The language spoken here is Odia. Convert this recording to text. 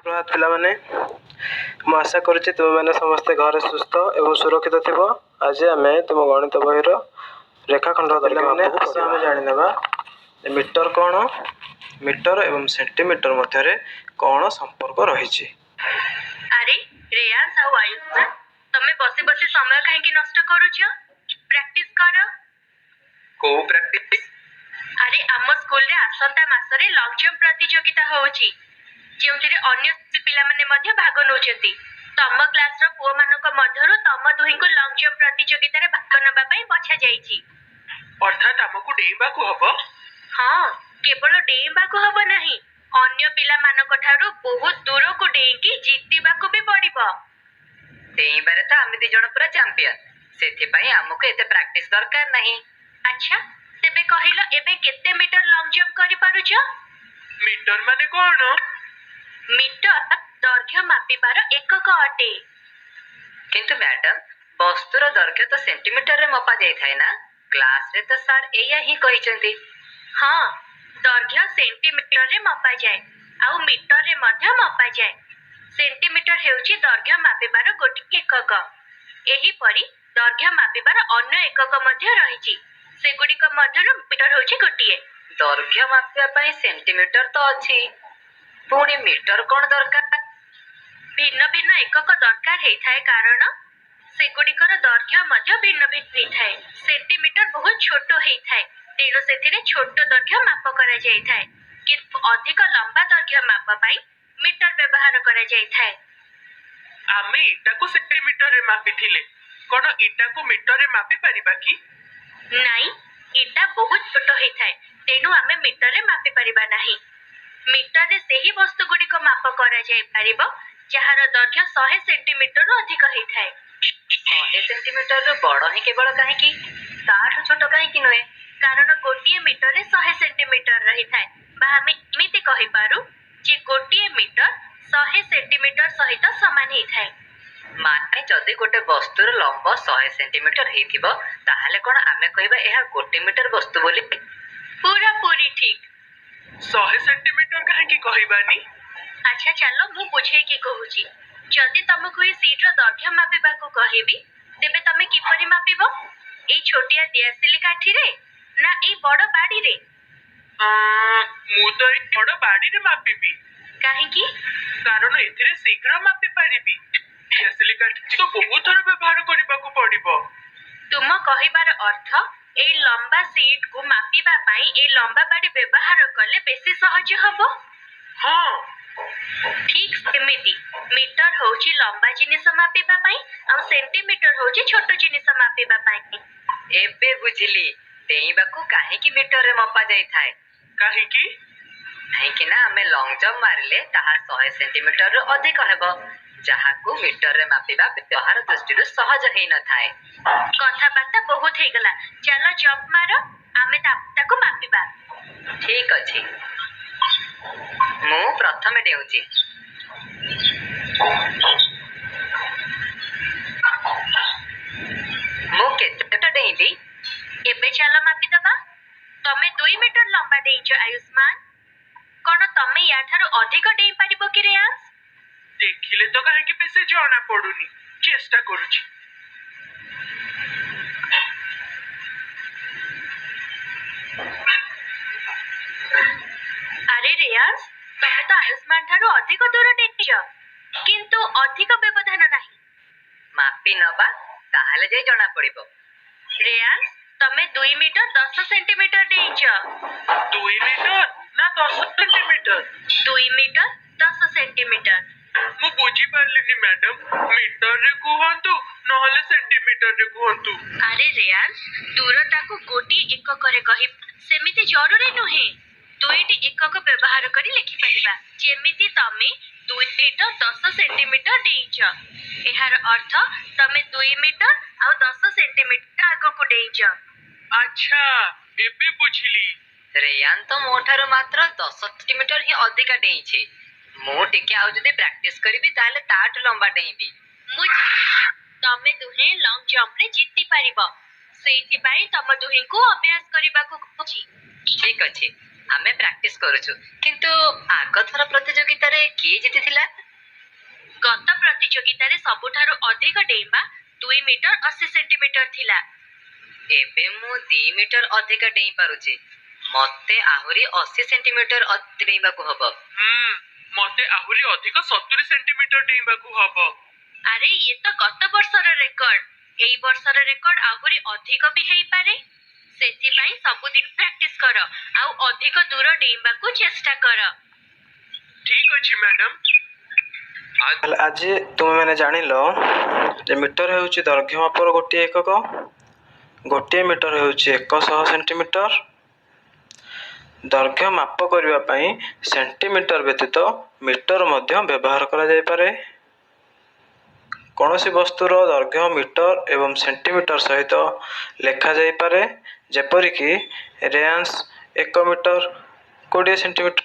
ସୁପ୍ରଭାତ ପିଲାମାନେ। ମୁଁ ଆଶା କରୁଛି ତୁମେମାନେ ସମସ୍ତେ ଘରେ ସୁସ୍ଥ ଏବଂ ସୁରକ୍ଷିତ ଥିବ। ଆଜି ଆମେ ତୁମ ଗଣିତ ବହିର ରେଖାଖଣ୍ଡର ପିଲାମାନେ ଆସ ଆମେ ଜାଣିନେବା ମିଟର କ'ଣ, ମିଟର ଏବଂ ସେଣ୍ଟିମିଟର ମଧ୍ୟରେ କ'ଣ ସମ୍ପର୍କ ରହିଛି। ଆରେ ରେୟାନ୍ସ ଆଉ ଆୟୁଷ୍ମାନ, ତମେ ବସି ବସି ସମୟ କାହିଁକି ନଷ୍ଟ କରୁଛ? ପ୍ରାକ୍ଟିସ କର। କୋଉ ପ୍ରାକ୍ଟିସ? ଆରେ ଆମ ସ୍କୁଲରେ ଆସନ୍ତା ମାସରେ ଲଙ୍ଗ ଜମ୍ପ ପ୍ରତିଯୋଗିତା ହଉଛି, ଯେଉଁଥିରେ ଅନ୍ୟ ପିଲାମାନେ ମଧ୍ୟ ଭାଗ ନେଉଛନ୍ତି। ତମ କ୍ଲାସର ପୁଅମାନଙ୍କ ମଧ୍ୟରୁ ତମ ଦୁହିଁଙ୍କୁ ଲଙ୍ଗ ଜମ୍ପ ପ୍ରତିଯୋଗିତାରେ ଭାଗ ନେବା ପାଇଁ ବଛା ଯାଇଛି। ଅର୍ଥାତ୍ ଆମକୁ ଡେଇଁବାକୁ ହବ? ହଁ, କେବଳ ଡେଇଁବାକୁ ହବ ନାହିଁ, ଅନ୍ୟ ପିଲାମାନଙ୍କ ଠାରୁ ବହୁତ ଦୂରକୁ ଡେଇଁକି ଜିତିବାକୁ ବି ପଡିବ। ଡେଇଁବାରେ ତ ଆମେ ଦି ଜଣ ପୁରା ଚାମ୍ପିୟନ, ସେଥିପାଇଁ ଆମକୁ ଏତେ ପ୍ରାକ୍ଟିସ ଦରକାର ନାହିଁ। ଆଚ୍ଛା, ତେବେ କହିଲ ଏବେ କେତେ ମିଟର ଲଙ୍ଗ ଜମ୍ପ କରିପାରୁଛ? ମିଟର ମାନେ କଣ? ମିଟର ଦୈର୍ଘ୍ୟ ମାପିବାର ଏକକ ଅଟେ। କିନ୍ତୁ ମ୍ୟାଡାମ, ବସ୍ତୁର ଦୈର୍ଘ୍ୟ ତ ସେଣ୍ଟିମିଟରରେ ମପା ଯାଇଥାଏ ନା? କ୍ଲାସରେ ତ ସାର୍ ଏଇଆ ହିଁ କହିଛନ୍ତି। ହଁ, ଦୈର୍ଘ୍ୟ ସେଣ୍ଟିମିଟରରେ ମପାଯାଏ ଆଉ ମିଟରରେ ମଧ୍ୟ ମପାଯାଏ। ସେଣ୍ଟିମିଟର ହେଉଛି ଦୈର୍ଘ୍ୟ ମାପିବାର ଗୋଟିଏ ଏକକ। ଏହିପରି ଦୈର୍ଘ୍ୟ ମାପିବାର ଅନ୍ୟ ଏକକ ମଧ୍ୟ ରହିଛି, ସେଗୁଡ଼ିକ ମଧ୍ୟରୁ ମିଟର ହେଉଛି ଗୋଟିଏ। ଦୈର୍ଘ୍ୟ ମାପିବା ପାଇଁ ସେଣ୍ଟିମିଟର ତ ଅଛି, ପୁଣି ମିଟର କଣ ଦରକାର? ଭିନ୍ନ ଭିନ୍ନ ଏକକ ଦରକାର ହେଇଥାଏ କାରଣ ସେଗୁଡ଼ିକର ଦୈର୍ଘ୍ୟ ମଧ୍ୟ ଭିନ୍ନ ଭିନ୍ନ ହେଇଥାଏ। ସେଣ୍ଟିମିଟର ବହୁତ ଛୋଟ ହେଇଥାଏ, ତେଣୁ ସେଥିରେ ଛୋଟ ଦୈର୍ଘ୍ୟ ମାପ କରାଯାଇଥାଏ, କିନ୍ତୁ ଅଧିକ ଲମ୍ବା ଦୈର୍ଘ୍ୟ ମାପ ପାଇଁ ମିଟର ବ୍ୟବହାର କରାଯାଇଥାଏ। ଆମେ ଇଟାକୁ ସେଣ୍ଟିମିଟରରେ ମାପିଥିଲେ, କଣ ଇଟାକୁ ମିଟରରେ ମାପି ପାରିବା କି? ନାଇଁ, ଇଟା ବହୁତ ଛୋଟ ହେଇଥାଏ, ତେଣୁ ଆମେ ମିଟରରେ ମାପି ପାରିବା ନାହିଁ। ମିଟରରେ ସେହି ବସ୍ତୁ ଗୁଡ଼ିକ ମାପ କରାଯାଇପାରିବ ଯାହାର ଦୈର୍ଘ୍ୟ 100 ସେଣ୍ଟିମିଟରରୁ ଅଧିକ ହେଇଥାଏ। 100 ସେଣ୍ଟିମିଟରରୁ ବଡ ହିଁ କେବଳ କାହିଁକି, ତାଠୁ ଛୋଟ କାହିଁକି ନୁହେଁ? କାରଣ ଗୋଟିଏ ମିଟରରେ 100 ସେଣ୍ଟିମିଟର ରହିଥାଏ, ବା ଆମେ ଏମିତି କହିପାରୁ ଯେ ଗୋଟିଏ ମିଟର 100 ସେଣ୍ଟିମିଟର ସହିତ ସମାନ ହେଇଥାଏ। ମାନେ ଯଦି ଗୋଟେ ବସ୍ତୁର ଲମ୍ବ 100 ସେଣ୍ଟିମିଟର ହେଇଥିବ, ତାହେଲେ କଣ ଆମେ କହିବା ଏହା 1 ମିଟର ବସ୍ତୁ ବୋଲି? ପୁରାପୁରି ଠିକ। 100 ସେଣ୍ଟିମିଟର କାହିଁକି କହିବାନି? ଆଚ୍ଛା ଚାଲ ମୁଁ ବୁଝେଇକି କହୁଛି। ଯଦି ତମକୁ ଏଇ ସିଟ୍ର ଦୈର୍ଘ୍ୟ ମାପିବାକୁ କହିବି, ତେବେ ତମେ କିପରି ମାପିବ? ଏଇ ଛୋଟିଆ ଦିଆସିଲି କାଠିରେ ନା ଏଇ ବଡ ବାଡିରେ? ମୁଁ ତ ଏଇ ବଡ ବାଡିରେ ମାପିବି। କାହିଁକି? କାରଣ ଏଥିରେ ଶୀଘ୍ର ମାପି ପାରିବି। ଦିଆସିଲି କାଠି ତ ବହୁତ ଥର ବ୍ୟବହାର କରିବାକୁ ପଡିବ। ତୁମ କହିବାର ଅର୍ଥ ଏଇ ଲମ୍ବା ସିଟ୍କୁ ମାପିବା ପାଇଁ ଏଇ ଲମ୍ବା ବାଡି ବ୍ୟବହାର କଲେ ବେଶୀ ସହଜ ହବ? ହଁ। ଠିକ ସେମିତି ମିଟର ହଉଛି ଲମ୍ବା ଜିନିଷ ମାପିବା ପାଇଁ ଆଉ ସେଣ୍ଟିମିଟର ହଉଛି ଛୋଟ ଜିନିଷ ମାପିବା ପାଇଁ। ଏବେ ବୁଝିଲି ଡେଇଁବାକୁ କାହିଁକି ମିଟରରେ ମପା ଯାଇଥାଏ। କାହିଁକି? କାହିଁକି ନା ଆମେ ଲଙ୍ଗ ଜମ୍ପ ମାରିଲେ ତାହା 100 ସେଣ୍ଟିମିଟରରୁ ଅଧିକ ହେବ, ଯାହାକୁ ମିଟରରେ ମାପିବା ବ୍ୟବହାର ଦୃଷ୍ଟିରୁ ସହଜ ହେଇନଥାଏ। କଥାବାର୍ତ୍ତା ବହୁତ ହେଇଗଲା, ଚାଲ ଜମ୍ପ ମାର, ଆମେ ତାକୁ ମାପିବା। ଠିକ ଅଛି, ମୁଁ ପ୍ରଥମେ ଡେଉଁଛି। ମୁଁ କେତେଟା ଡେଇଁଲି? ଏବେ ଚାଲ ମାପିଦବା। ତମେ 2 ମିଟର ଲମ୍ବା ଡେଇଁଛ ଆୟୁଷ୍ମାନ, କଣ ତମେ ୟାଠାରୁ ଅଧିକ ଡେଇଁ ପାରିବ କି ରେୟାନ୍ସ? ଦେଖିଲେ ତ କାହିଁକି ବେଶୀ ଜଣା ପଡୁନି, ଚେଷ୍ଟା କରୁଛି। ଆରେ ରେୟାନ୍ସ, ତମେ ତ ଆୟୁଷ୍ମାନ ଠାରୁ ଅଧିକ ଦୂର ଡେଇଁଛ, କିନ୍ତୁ ଅଧିକ ବ୍ୟବଧାନ ନାହିଁ। ମାପି ନବା, ତାହେଲେ ଯାଇ ଜଣା ପଡିବ। ରେୟାନ୍ସ, ତମେ 2 ମିଟର 10 ସେଣ୍ଟିମିଟର ଡେଇଁଛ। 2 ମିଟର ନା 10 ସେଣ୍ଟିମିଟର? 2 metre 10 centimetre. ମୁଁ ବୁଝିପାରିଲିନି ମ୍ୟାଡାମ, ମିଟରରେ କୁହନ୍ତୁ ନହେଲେ ସେଣ୍ଟିମିଟରରେ କୁହନ୍ତୁ। ଆରେ ରେୟାନ୍ସ, ଦୂରତାକୁ ଗୋଟିଏ ଏକକରେ କହି ସେମିତି ଜରୁରୀ ନୁହେଁ, ଦୁଇଟି ଏକକ ବ୍ୟବହାର କରି ଲେଖିପାରିବା। ଯେମିତି ତମେ 2 ମିଟର 10 ସେଣ୍ଟିମିଟର ଡେଇଁଛ, ଏହାର ଅର୍ଥ ତମେ 2 ମିଟର ଆଉ 10 ସେଣ୍ଟିମିଟର ଆଗକୁ ଡେଇଁଛ। ଆଚ୍ଛା, ଏବେ ବୁଝିଲି। ରେୟାନ ତ ମୋ ଠାରୁ ମାତ୍ର 10 ସେଣ୍ଟିମିଟର ହିଁ ଅଧିକା ଡେଇଁଛି। ମୁଁ ଟିକେ ଆଉ ଯଦି ପ୍ରାକ୍ଟିସ କରିବି ତାହେଲେ ତାଠୁ ଲମ୍ବା ଡେଇଁବି। ମୁଁ ତମେ ଦୁହେଁ ଲଙ୍ଗ ଜମ୍ପରେ ଜିତି ପାରିବ, ସେଇଥିପାଇଁ ତମ ଦୁହିଁଙ୍କୁ ଅଭ୍ୟାସ କରିବାକୁ କହୁଛି। ଠିକ ଅଛି, ଆମେ ପ୍ରାକ୍ଟିସ କରୁଛୁ, କିନ୍ତୁ ଆଗଥର ପ୍ରତିଯୋଗିତାରେ କିଏ ଜିତିଥିଲା? ଗତ ପ୍ରତିଯୋଗିତାରେ ସବୁଠାରୁ ଅଧିକ ଡେଇଁବା 2 ମିଟର 80 ସେଣ୍ଟିମିଟର ଥିଲା। ଏବେ ମୁଁ 2 ମିଟର ଅଧିକା ଡେଇଁ ପାରୁଛି। ମତେ ଆହୁରି 80 ସେଣ୍ଟିମିଟର ଡେଇଁବାକୁ ହବ। ହୁଁ, ମତେ ଆହୁରି ଅଧିକ 70 ସେଣ୍ଟିମିଟର ଡେଇଁବାକୁ ହବ। ଆରେ, ଇଏ ତ ଗତ ବର୍ଷର ରେକର୍ଡ। ଏଇ ବର୍ଷର ରେକର୍ଡ ଆହୁରି ଅଧିକ ବି ହେଇପାରେ। ସେଥିପାଇଁ ସବୁଦିନ ପ୍ରାକ୍ଟିସ କର ଆଉ ଅଧିକ ଦୂର ଡେଇଁବାକୁ ଚେଷ୍ଟା କର। ଠିକ ଅଛି ମ୍ୟାଡାମ। ତାହେଲେ ଆଜି ତୁମେମାନେ ଜାଣିଲ ଯେ ମିଟର ହେଉଛି ଦୈର୍ଘ୍ୟ ମାପର ଗୋଟିଏ ଏକକ। 1 ମିଟର ହେଉଛି 100 ସେଣ୍ଟିମିଟର। ଦୈର୍ଘ୍ୟ ମାପ କରିବା ପାଇଁ ସେଣ୍ଟିମିଟର ବ୍ୟତୀତ ମିଟର ମଧ୍ୟ ବ୍ୟବହାର କରାଯାଇପାରେ। କୌଣସି ବସ୍ତୁର ଦୈର୍ଘ୍ୟ ମିଟର ଏବଂ ସେଣ୍ଟିମିଟର ସହିତ ଲେଖାଯାଇପାରେ, ଯେପରିକି ରେୟାନ୍ସ 1 ମିଟର 20 ସେଣ୍ଟିମିଟର।